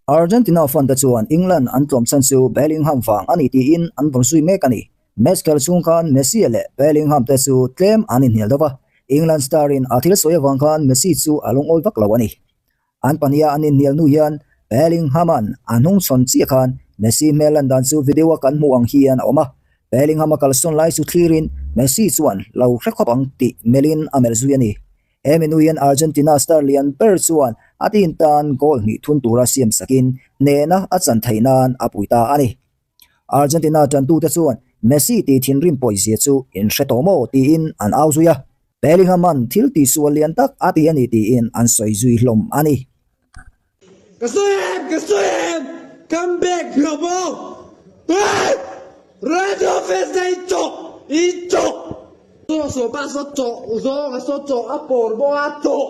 Argentina fan te chuan England an tlawm chhan chu Bellingham vang a ni tiin an vawn zui mek a ni. Match kal chhung khan Messi leh Bellingham te chu tlem an inhnial deuh a, England star in a thil sawi avang khan Messi chu a lungawi vak lo a ni. An pahniha an inhnial hnu hian Bellingham-a'n a hnungchhawn chiah khan Messi hmel lan dan chu video a kan hmuh ang hian a awm a, Bellingham-a kalsawn lai chu thlirin Messi chuan lo hre khawp ang tih melhin a melh zui a ni. He menu hian Argentina star lian ber chuan a team tan goal hnih thun tura siam sakin hnehna a chan theih nan a pui ta a ni. Argentina tantute chuan Messi tih thinrim pawizia chu in hre tawh maw tiin an au zui a, Bellingham-a'n thil tihsual lian tak a ti a ni tiin an sawi zui hlawm a ni. Ka sawi em? Ka sawi em? Come back hlawm aw! Hey! Ronaldo fans na i chawk! I chawk! Saw saw pa saw chawk zawng a saw chawk a pawr bawk a chawk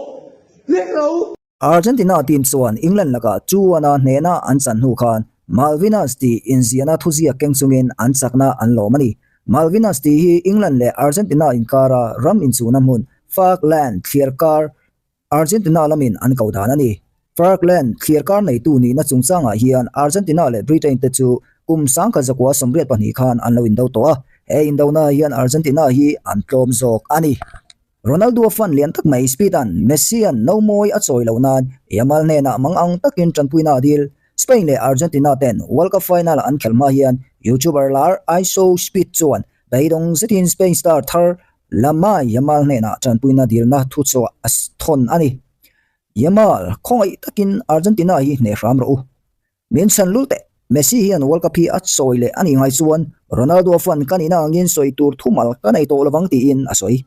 hlek lo. Argentina team chuan England lakah 2-1 a hnehna an chan hnu khan Malvinas tih inziahna thuziak keng chungin an chakna an lawm a ni. Malvinas tih hi England leh Argentina inkara ram inchuhna hmun Falkland thliarkar Argentina lamin an ko dan a ni. Falkland thliarkar neitu nihna chungchangah hian Argentina leh Britain te chu kum 1982 khan an lo indo tawh a, he indonaah hian Argentina hi an tlawm zawk a ni. Ronaldo-a fan lian tak mai Speed-a'n Messi-a'n no mawi a chawi loh nan Yamal hnenah mang ang takin tanpuina a dil. Spain leh Argentina ten World Cup final an khelh hma hian YouTuber lar Iso Speed chuan beidawng zetin Spain star thar Lamine Yamal hnenah tanpuina dilna thuchhuah a thawn a ni. Yamal, khawngaih takin Argentina hi hneh hram rawh u. Min chhan lul teh, Messi hian World Cup hi a chawi leh a nih ngai chuan Ronaldo-a fan ka nihna angin sawi tur thumal ka nei tawh lovang tiin a sawi.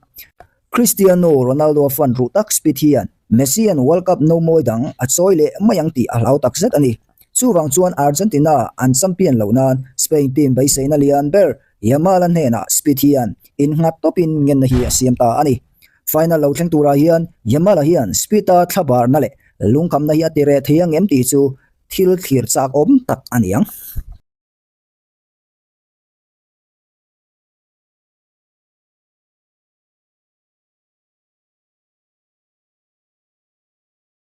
Cristiano Ronaldo-a fan ruh tak Speed hian Messi-a'n World Cup no mawi dang a chawi leh mai ang tih a hlau tak zet a ni. Chuvang chuan Argentina an champion loh nan Spain team beiseina lian ber Yamal-a hnenah Speed hian innghat tawpin ngenna hi a siam ta a ni. Final lo thleng turah hian Yamal-a hian Speed-a thlabarna leh lungkhamna hi a ti reh thei ang em tih chu thil thlir chak awm tak a ni ang.